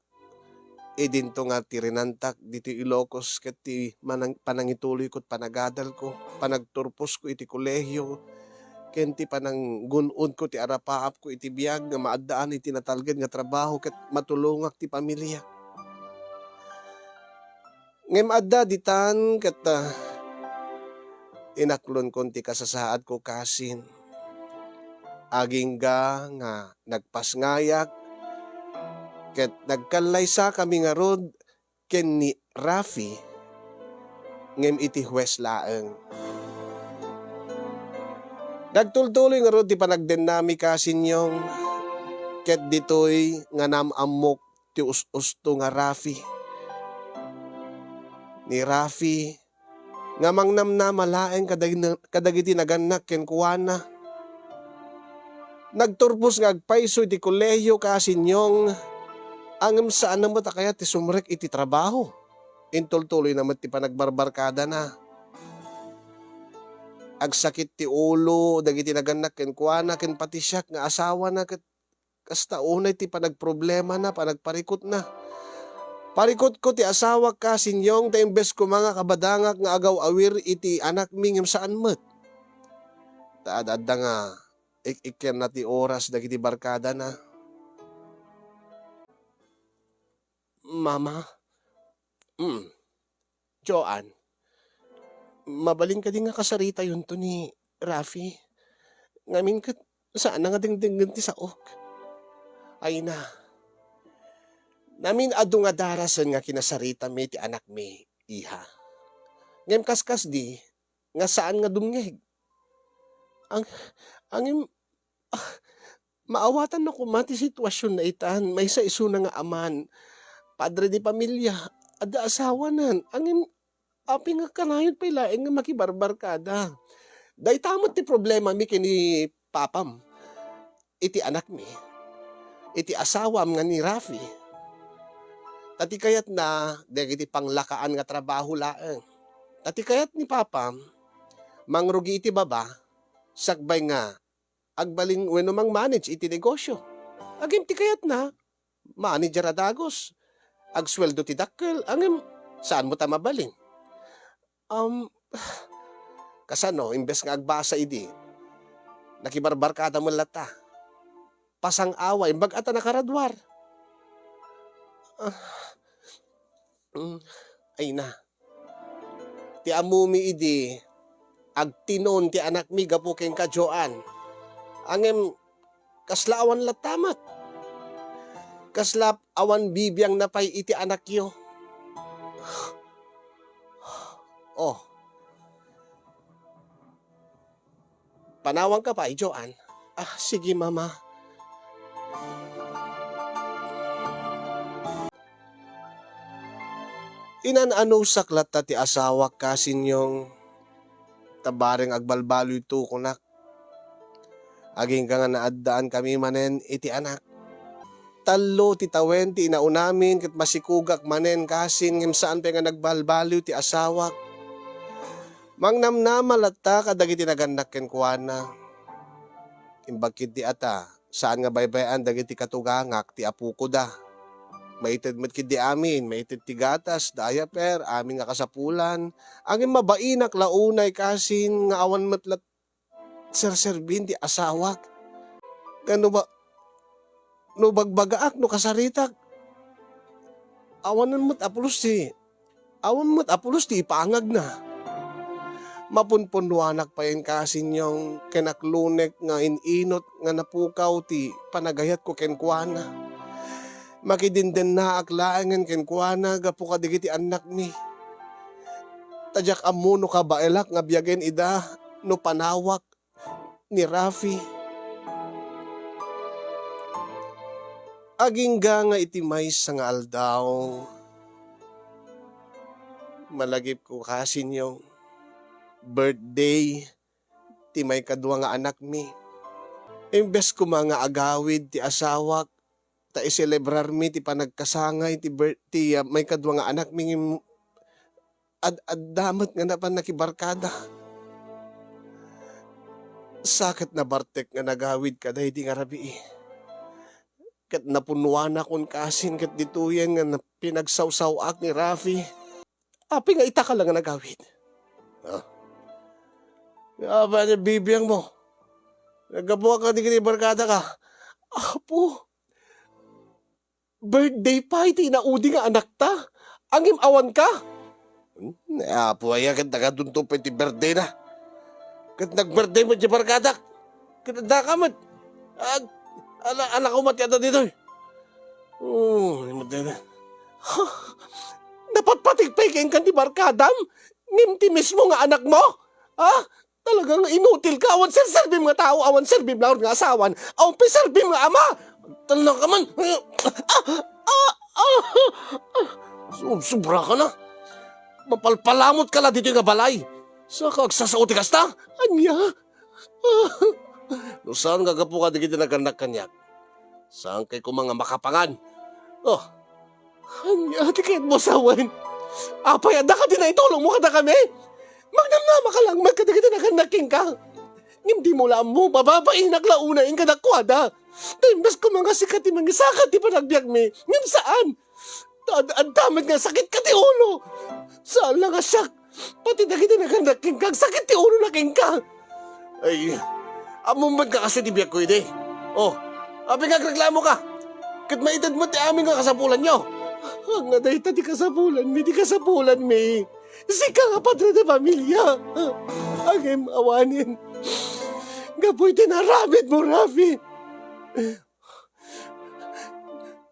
idinto nga tirinantak ditoy Ilocos ket ti manang-, panangituloyko ti panagadalko, panagturposko iti kolehio, ken ti pananggun-odko ti arapaapko iti biag nga maaddaan iti natalged nga trabaho ket matulongak ti pamiliak. Ngem adda ditan ket, ah, inaklonkon ti kasasaadko, Kasin. Agingga nga nagpasngayak ket nagkallaysakami ngarud ken ni Rafi, ngem iti hues laeng. Nagtultuloy ngarud ti panagdennami, Kasinyong, ket ditoy nga naam-ammok ti us-usto nga Rafi. Ni Rafi nga mangnamnama laeng kadagina-, kadagiti nagannak kenkuana. Nagturpos nga agpayso iti kolehio, Kasinyong, ngem saanna met a kayat ti sumrek iti trabaho. Intultuloyna met ti panagbarbarkadana. Agsakit ti ulo dagiti nagannak kenkuana ken pati siak nga asawana ket kasta unay ti panagproblemana, panagparikutna. Parikutko ti asawak, Kasinyong, ta imbes koma nga kabadangak nga agaw-awir iti anakmi ngem saan met. Ta ad-adda nga ik-ikkanna ti oras dagiti barkadana. Mama, mm, Joan, mabalin kadi nga kasaritayonto ni Rafi? Ngamin ket saanna nga dengdenggen ti saok. Ay na, namin adu nga darasen nga kinasaritami ti anakmi, iha. Ngem kaskasdi nga saan nga dumngeg. Ang, angem, ah, maawatanna koma ti situasionna itan, maysa isuna nga aman, padre de pamilia, adda asawanan, angem apay nga kanayon pay laeng nga makibarbarkada? Dayta met ti problemami ken ni papam, iti anakmi, iti asawam nga ni Rafi. Ta ti kayatna, dagiti panglakaan nga trabaho laeng. Ta ti kayat ni papam, mangrugi iti baba, sakbay nga agbalin wenno mang-manage iti negosyo. Agim ti kayatna, manager a dagus. Agsueldo ti dakkel, ngem saan met a mabalin? Um, kasano, imbes nga agbasa idi, nakibarbarkada met latta. Pasang-awa, imbag a ta nakaraduar. Ah, mm, ay na. Ti ammomi idi, agtinon ti anakmi gapu kenka, Joan. Ngem, kasla awan latta met. Kasla awan bibiangna pay iti anakyo. Oh. Panawanka pay, Joan. Ah, sige, Mama. Inan-anusak latta ti asawak, Kasinyong, ta bareng agbalbaliwto kunak. Agingga nga naaddankami manen iti anak. Tallo ti tawen ti inaunami ket masikugak manen, Kasin, ngem saan pay nga nagbalbaliw ti asawak. Mangnamnama latta kadagiti nagannak kenkuana. Imbag ketdi ata, saan nga baybay-an dagiti katugangak ti apokoda. Maited met ketdi amin, maited ti gatas, diaper, amin nga kasapulan. Ngem mabainak la unay, Kasin, nga awan met lat-, serserbin ti asawak. Ngem no ba-, no bagbagaak, no kasaritak, awanen met a pulos ti, awan met a pulos ti ipangagna. Mapunpunnuanak payen, Kasinyong, ken aklunek nga in-inut nga napukaw ti panagayatko kenkuana. Makidindennaak laengen kenkuana gapu kadagiti annakmi. Ta diak ammo no kabaelak nga biagen ida no panawak ni Rafi. Agingga nga iti maysa nga aldaw, malagipko, Kasinyong, birthday ti maikadua nga anakmi. Imbes koma nga agawid ti asawak, ta iselebrarmi ti panagkasangay ti bir-, ti, ah, maikadua nga anakmi, ngem ad-adda met nga napan nakibarkada. Sa ket nabartek nga nagawid kadaydi nga rabii. Ket napunnuanakon, Kasin, ket ditoyen nga na-, pinagsawsaw-ak ni Rafi. Apay nga itaka la nga nagawid? Ah. Apay nga bibiangmo? Naggapuak kadagiti barkadaka. Apo, birthday pay ti inaudi nga anakta, ngem awanka? Hmm, Apo aya, ket nagadunto pay ti birthdayna. Ket nag-birthday met ti barkadak. Ket addaka met. Ag-, ala-, alako met ti adda ditoy. Oh, ni met dayta. Ha? Napatpatik pay kenka ti barkadam? Ngem ti mismo nga anakmo? Ha? Talaga nga inutilka, awan serserbim nga tao, awan serbim laeng nga asawan, awan pay serbim nga ama. Talaga man. Ah, ah, ah, ah. Sub-, sobra ka na. Mapalpalamot ka la ditoy nga balay. Saka agsasao ti kasta? Ania? Ah. No saan nga gapu kadagiti nagannak kaniak, saan kay koma nga makapangan? Oh. Ania ti kayatmo a sawen? Apay, adda kadi naitulongmo kadakami? Magnamnama ka laeng met kadagiti nagannak kenka. Ngem dimo la ammo, mababainak la unayen kadakuada. Ta imbes koma nga sika ti mangisakat ti panagbiagmi, ngem saan. Ta ad-, adda met nga sakitka ti ulo. Saan la nga siak, pati dagiti nagannak kenka, agsakit ti ulona kenka. Ay, ammom met nga kastoy ti biagko idi. Oh, apay nga agreklamoka? Ket maited met ti amin nga kasapulanyo. Ania dayta ti kasapulanmi, ti kasapulanmi. Sika nga padre de familia. Ngem awanen. Gapu iti inaramidmo, Rafi.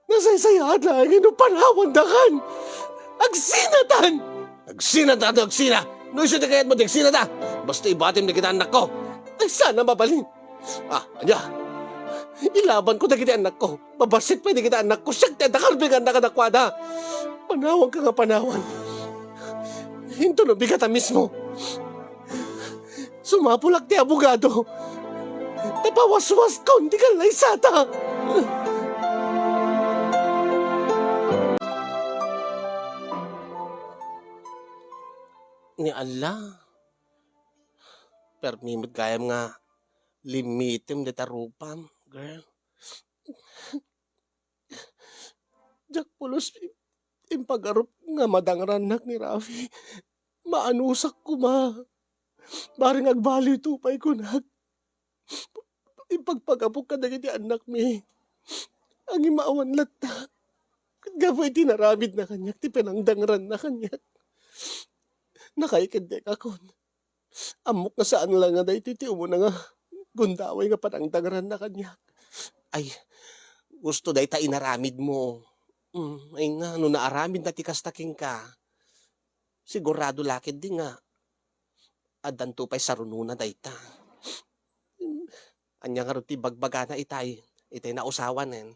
Nasaysayaat laeng no panawandakan. Agsinatan! Agsinata, agsina! No isu ti kayatmo, di agsinata! Basta ibatim dagiti annakko. Ay, saan a mabalin. Ah, ania? Ilabanko dagiti annakko. Mabassit pay dagiti annakko. Siak ti adda karbenganda kadakuada. Panawanka nga panawan. Inton no bigata mismo. Sumapulak ti abogado. Ta pawaswaskon ti kallaysata. Ni Allah, permi met gayam nga limitem dita rupam, girl. Diak pulos impagarup nga madangrannak ni Rafi. Maanusak koma. Bareng agbaliwto pay kunak. Impagpagapok kadagiti annakmi. Ngem awan latta. Ket gapu iti inaramidna kaniak, ti panangdangranna kaniak. Nakaikedek akon. Ammok nga saan la nga daytoy ti umuna nga gundaway nga panangdangranna kaniak. Ay, gusto dayta inaramidmo. Mm, ay nga, no naaramidna ti kasta kenka, sigurado la ketdi nga addanto pay sarunona dayta. Ania ngarud ti bagbagana itay, itay nausawanen?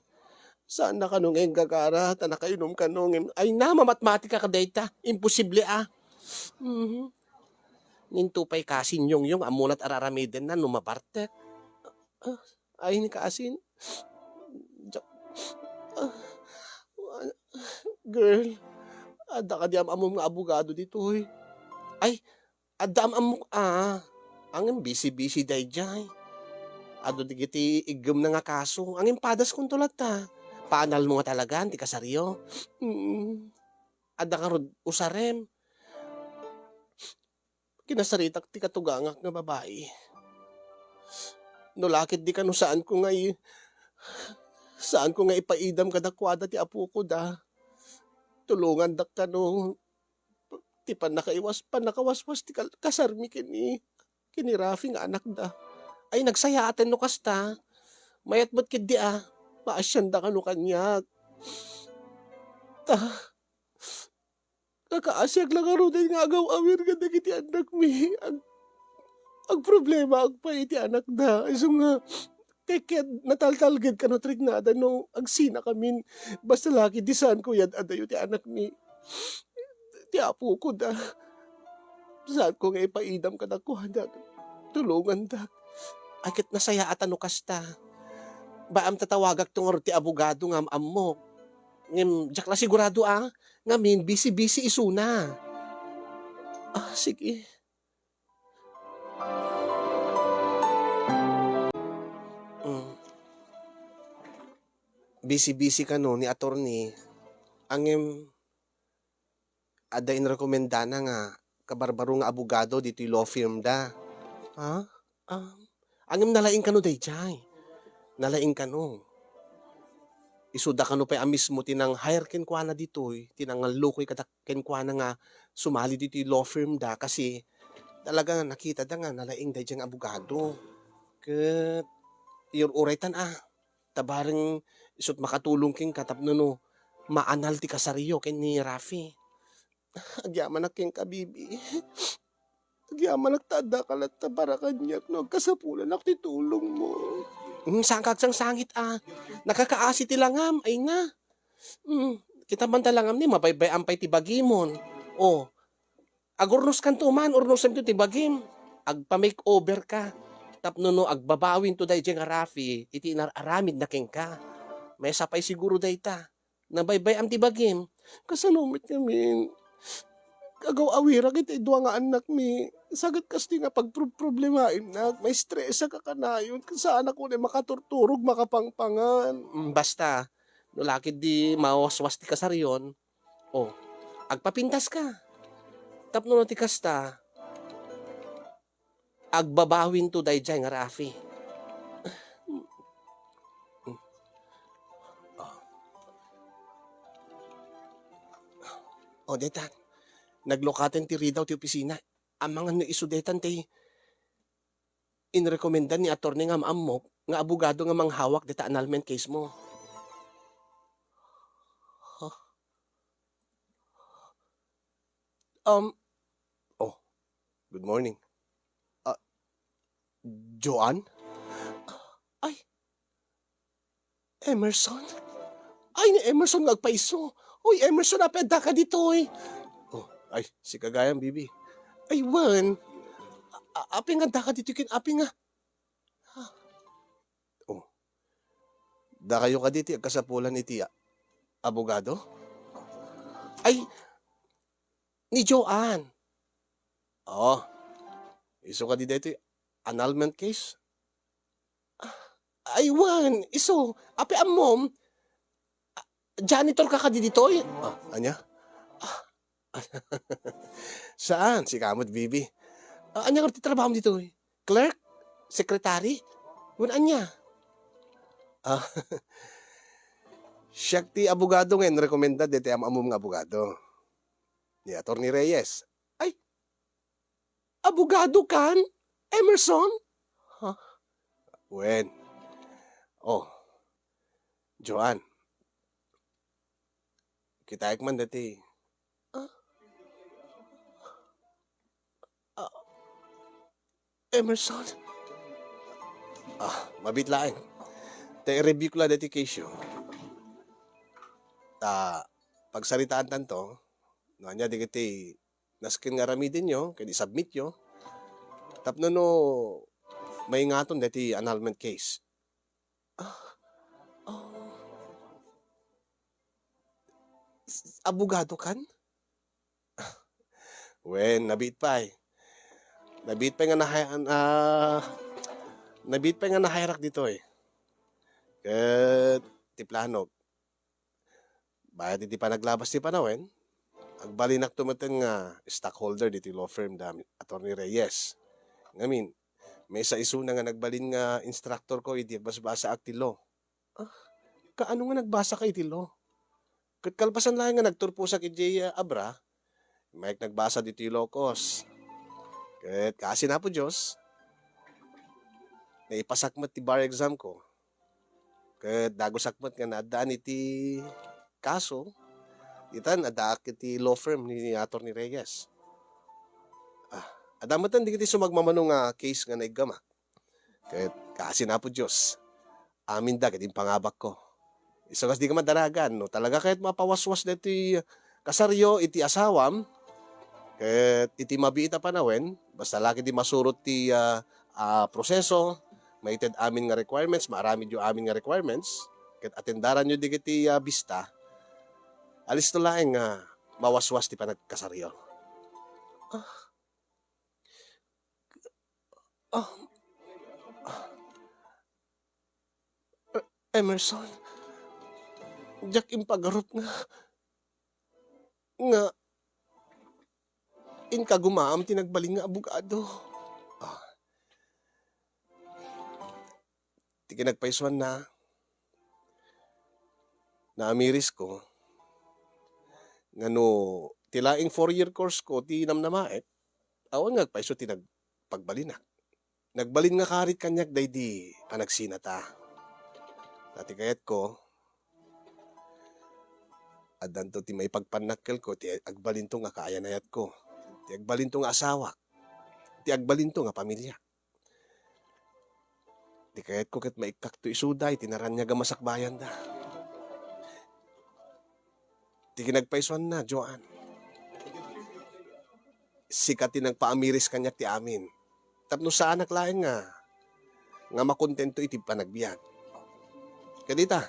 Saanna kano nga inggagara, ta nakainom kano ngem, ay na, mamatmatika kadayta. Imposible a. Mhm. Ninto pay kasin Yongyong, ammo lat araramidenna no mabartek. Ah, ay ni kasin. Ja-, ah, girl, adda kadi am-ammom nga abogado ditoy? Ay, adda am-ammok a. Angin busy-busy daydiay. Adu dagiti iggemna nga kaso. Angin padaskonto latta. Paanalmo nga talagan ti kasaryo. Mm. Adda ngarud usarem. Kinasaritak ti katugangak nga babai. No la ketdi kano saanko nga i-, saanko nga ipaidam kadakuada ti apoko da. Tulongandak kano ti pannakaiwas-, pannakawaswas ti kal-, kasarmi ken ni, ken ni Rafi nga anakda. Ay, nagsayaaten no kasta. Mayat met ketdi a, maasianda kano kaniak. Ta, kakaasiak la ngaruden nga agaw-awir kadagiti annakmi. Ag-, agproblemaak pay iti anakda. Isu nga, ket, ket nataltalged kano ti riknada no agsinakamin. Basta la ketdi saanko yad-adayo ti anakmi. Ti apoko da. Saanko nga ipaidam kadakuada. Tulongandak. Ay, ket nasayaatan no kasta. Baam ta tawagakto ngarud ti abogado nga am-ammok. Ngem, diak la sigurado a, ngamin, busy-busy isuna. Ah, sige. Mm. Busy-busy kano ni attorney. Angem, adda inrekomendana nga kabarbaro nga abogado ditoy law firm da. Ha? Ah, angem nalaing kano daydiay. Nalaing kano. Isuda kano pay a mismo ti nang-hire kenkuana ditoy, ti nangallukoy kada kenkuana nga sumali ditoy law firm da kasi talaga nakitada nga nalaing daydiay nga abogado. Ket iyur-uraytan a, ta bareng isut' makatulong kenka tapno no maanal ti kasariyo ken ni Rafi. Agyamanak kenka, Bibi. Agyamanak ta addaka latta para kaniak no agkasapulanak ti tulongmo. Hmm, saanka agsangsangit a. Nakakaasi ti langam, ay na. Hmm, kita man ta langam ni mabaybay-am pay ti bagimon. O, agurnoskanto man, urnosenton ti bagim. Agpa-makeover ka. Tapno no agbabawinto daydiay nga Rafi iti inar-aramidna kenka. Maysa pay siguro dayta. Nabaybay-am ti bagim. Kasano met ngamin? Agaw-awirak iti dua nga annakmi. Sagat kasta nga pagprob-, problemaennak. Maistresak a kanayon. Saanak unay makaturturog, makapangpangan. Mm, basta, no la ketdi mawaswas ti kasariyon, o, agpapintas ka. Tapno no ti kasta, agbabawinto daydiay nga Rafi. O, dayta. Naglukaten ti ridaw ti opisina. Amangan no isu daytan ti inrekomenda ni attorney nga am-ammok nga abogado nga manghawak dayta annulment case mo. Huh? Um, oh, good morning. Ah, Joan? Ay, Emerson? Ay, ni Emerson nga agpaiso. Uy, Emerson, apay addaka ditoy? Oh, ay, sika gayam, Bibi. Ay, wen. A-, a-, apay nga addaka ditoy ken apay nga Oh. Dakayo kadi ti agkasapulan iti a-, abogado? Ay, ni Joan. Oh. Isu kadi daytoy annulment case? Ah, ay, wen, isu. Apay ammom? Ah, janitor ka kadi ditoy? Ah, ania? Ah, Saan? Sika met, Bibi. Ah, ania ngarud ti trabahom ditoy? Clerk? Secretary? Wen ania? Ah, siak ti abogado nga inrekomenda daytoy am-ammom nga abogado. Ni Attorney Reyes. Ay, abogado kan? Emerson? Ha? Wen. Oh, Joan. Kitaek man daytoy. Ah? Ah, Emerson? Ah, mabiit laeng. Ta i-review ko la daytoy case-yo. Ta pagsaritaantanto, no ania dagiti nasken nga aramidenyo ken i-submit-yo tapno no maingaton daytoy annulment case. Ah, oh. S-, abogado kan? Wen, nabiit pay. Nabiit pay nga nahay-, ah, nabiit pay nga nahayarak ditoy. Ket ti planok, bayat iti panaglabas ti panawen, agbalinakto metten nga stockholder ditoy law firm da Attorney Reyes. Ngamin, maysa isuna nga nagbalin nga instructor ko idi agbasbasaak ti law. Ah, kaano nga nagbasaka iti law? Ket kalpasan laeng nga nagturposak idiay, ah, Abra, immayak nagbasa ditoy law course. Ket kaasi ni Apo Dios, naipasak met ti bar exam ko. Ket dagusak met nga naaddaan iti kaso, itan addaak iti law firm ni Attorney Reyes. Ah, adda metten dagiti sumagmamano nga case nga naiggamak. Ket kaasi ni Apo Dios, aminda ket impangabakko. Isu kas dika madaragan, no talaga ket mapawaswas daytoy kasaryo iti asawam, ket iti mabiit a panawen, basta la ket di masurot ti, ah, ah, proseso, maited amin nga requirements, maaramidyo amin nga requirements, ket atendaranyo dagiti, ah, bista, alisto laeng nga mawaswas ti panagkasaryo. Ah. Ah. Emerson, diak impagarup nga, nga inka gumaam ti nagbalin nga abogado. Ah. Ti kinagpaysuanna, naamirisko nga no ti laeng four-year course ko ti namnamaek, awan nga agpayso ti nagpagbalinak. Nagbalin nga karit kaniak daydi a nagsinata. Ta ti kayatko, addanto ti maipagpannakkelko ti agbalinto nga kaayan-ayatko, ti agbalinto nga asawak, ti agbalinto nga pamiliak. Ti kayatko ket maikkakto isuda iti naraniag a masakbayanda. Ti kinagpaysuanna, Joan, sika ti nagpaamiris kaniak ti amin. Tapno saanak laeng nga, nga makontento iti panagbiag. Ket ita,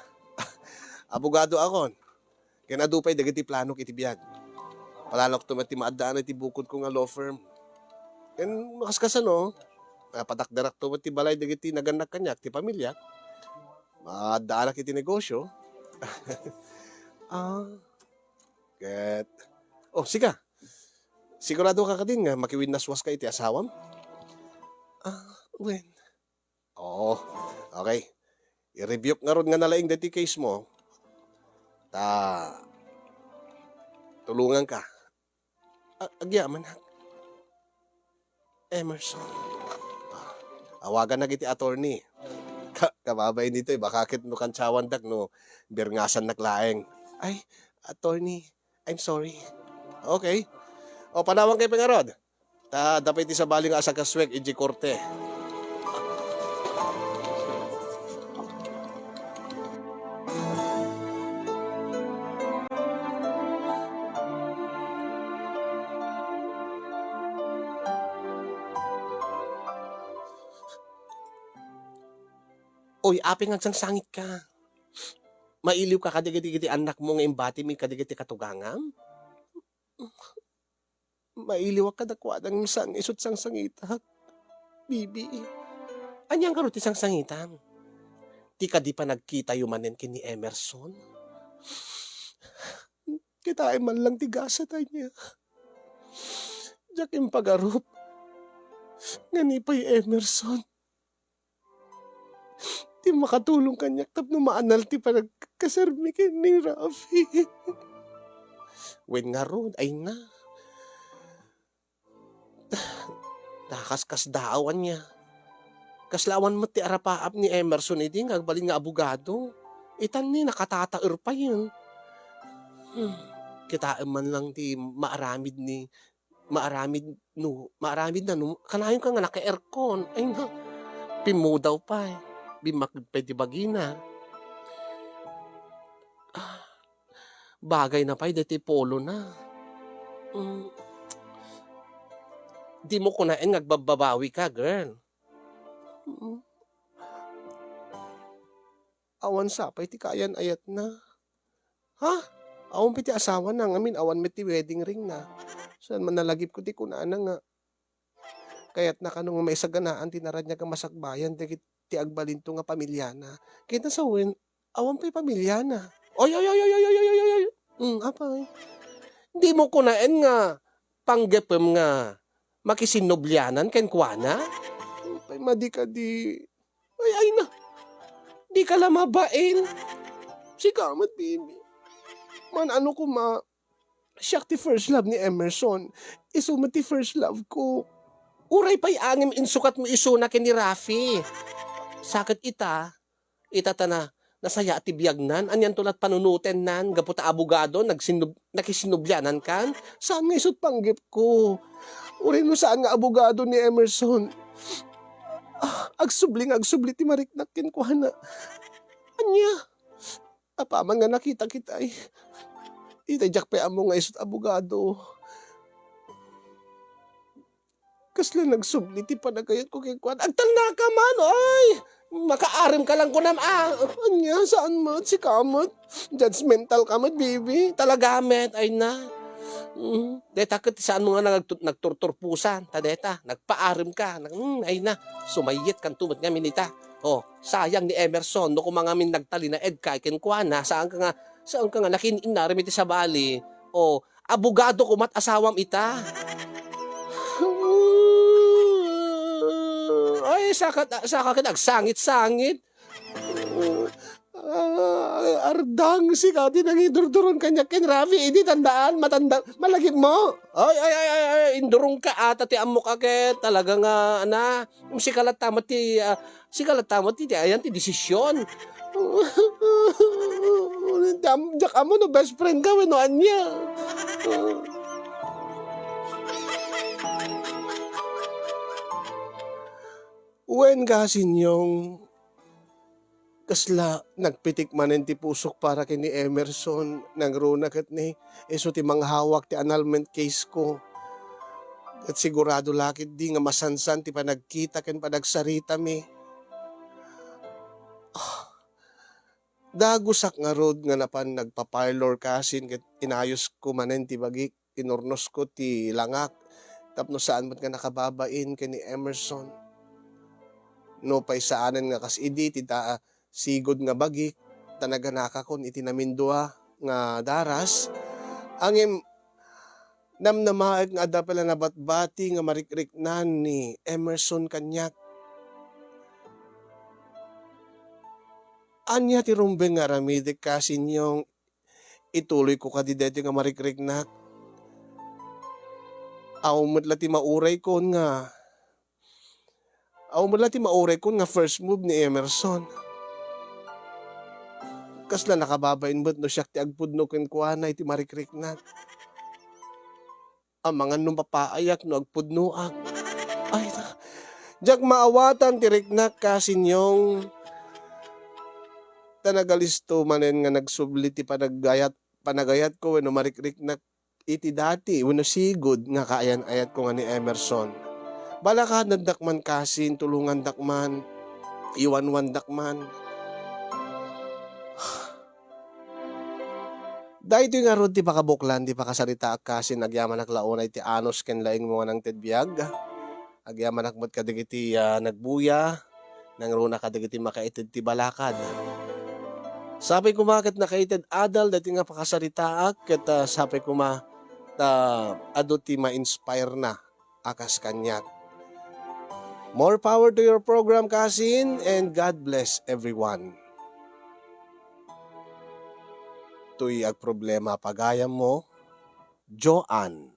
abogadoak on. Ken adu pay dagiti planok iti biag. Palanokto met ti maaddaan iti bukodko nga law firm. Ken no kaskasano, napatakderakto met ti balay dagiti nagannak kaniak ti pamiliak. Maaddaanak iti negosyo. Ah. Ket, oh, sika. Sigurado ka kadin nga makiwinnaswaska iti asawam? Ah, wen. Oo. Okay. I-rebuke ngarud nga nalaing daytoy case mo. Ta, tulonganka. A-, agyamanak. Emerson. Ah, awaganak iti attorney. Ka-, kababain ditoy, baka ket no kantsawandak no birngasannak laeng. Ay, attorney, I'm sorry. Okay. O, panawankayo pay ngarud. Ta adda pay ti sabali nga asakasuek idiay korte. Oy, apay nga agsangsangitka? Mailiwka kadagiti, kadagiti annakmo nga imbatimi kadagiti katugangam? Mailiwak kadakuada ngem saan nga isut' sangsangitak, Bibi. Ania ngarud ti sangsangitam? Ti kadi panagkitayo manen ken ni Emerson? Kitaem man lang ti gasat ania. Diak impagarup nga ni pay Emerson ti makatulong kaniak tapno maanal ti panagkasarmi ken ni Rafi. Wen ngarud, ay na. Nakaskasdaaw ania. Kasla awan met ti arapaap ni Emerson idi nga agbalin nga abogado. Itan ni nakatataer payen. Hmm. Kitaem man lang ti maaramid ni maaramid no, maaramid na no, kanayonka nga naka-aircon. Ay, na. pimmudaw pay, bimmaknang pay ti bagina. Ah, bagayna pay daytoy polona. Mm. Dimo kunaen nga agbabbabawi ka, girl. Mm. Awan sa pay ti kaayan-ayatna. Ha? Awan pay ti asawana ngamin, awan met ti wedding ringna. Saan man nalagipko ti kunana nga kayatna kano nga maisaganaan ti naraniag a masakbayan dagiti agbalinto nga pamilyana. Ket nasawen, awan pay pamilyana. Oy, oy, oy, oy, oy, oy, oy, oy, oy. Mm, apay. Dimo kunaen nga panggepem nga makisinnublianan kenkuana? Apay, madi kadi. Ay, ay na. Di ka la mabain. Sika met, baby. Man-ano koma, siak ti first love ni Emerson. Isu met ti first love ko. Uray pay ngem insukatmo isuna ken ni Rafi. Sa ket ita, ita ta na, nasayaat ti biagnan, anianto lat panunotennan, gapu ta abogado, nagsinnub-, nakisinnublianankan? Saan nga isut panggepko? Uray no saan nga abogado ni Emerson. Ah, agsubli nga agsubli ti mariknak kenkuana. Ania? Apaman nga nakita kitay. Itay diak pay ammo nga isut abogado. Kasla nagsubli ti panagayatko kenkuana. Agtalnaka man, oy! Makaarim ka lang kunam, ah! Ania, saan met? Sika met? Judgmental ka met, baby. Talaga met, ay na. Mm. Deta ket saan mo nga nagtu-, nagturturpusan. Ta deta, nagpaarim ka. Nag-, mm, ay na. Sumayyat kanto met ngamin ita. Oh, sayang ni Emerson, no kumangamin nagtalinaed ka kenkuana, saan ka nga, saan ka nga nakin-innarim iti sabali. Oh, abogado komat asawam ita. Ay, saka, saka ket agsangit-sangit. Ah, ardang, sika ti nangidurduron kaniak ken Rafi, idi tandaan, matanda, malagipmo. Ay, ay, ay, ay, ay, indurong ka ata ti ammok a ket talaga nga, ana, sika latta met ti, ah, sika latta met ti, ti ayan ti desisyon. Diak, diak ammo no best friend ka wenno ania. Wen, Kasinyong, kasla nagpitik manen ti pusok para ken ni Emerson, nangruna ket ni isu ti manghawak ti annulment case ko. Ket sigurado la ketdi nga masansan ti panagkita ken panagsaritami. Ah, dagusak ngarud nga napan nagpa-parlor Kasin ket inayosko manen ti bagik. Inurnosko ti langak tapno saan met nga nakababain ken ni Emerson. Nupay saanen nga kas idi ti ta-, sigud nga bagik, ta naganakakon iti namindua nga daras, ngem namnamaek nga adda pay la nabatbati nga marikriknan ni Emerson kaniak. Ania ti rumbeng nga aramidek, Kasinyong? Ituloyko kadi daytoy nga marikriknak? Awan met la ti mauraykon nga, awan met la ti mauraykon nga first move ni Emerson. Kasla nakababain met no siak ti agpudno kenkuana iti marikriknak. Amangan no mapaayak no agpudnoak. Ay, ta-, diak maawatan ti riknak, Kasinyong. Ta nagalisto manen nga nagsubli ti panagayat-, panagayatko wenno marikriknak iti dati wenno sigud nga kaayan-ayatko nga ni Emerson. Balakadandak man, Kasin, tulongandak man, iwanwandak man. Daytoy ngarud ti pakabuklan ti pakasaritaak, Kasin, agyamanak la unay ti anus ken laingmo nga nangted biag. Agyamanak met kadagiti, ah, nagbuya, nangruna kadagiti makaited ti balakad. Sapay koma ket nakaited adal daytoy nga pakasaritaak ket, ah, sapay koma ta adu ti ma-inspire na a kas kaniak. More power to your program, Kasin, and God bless everyone. Toy agproblema pagayammo, Joanne.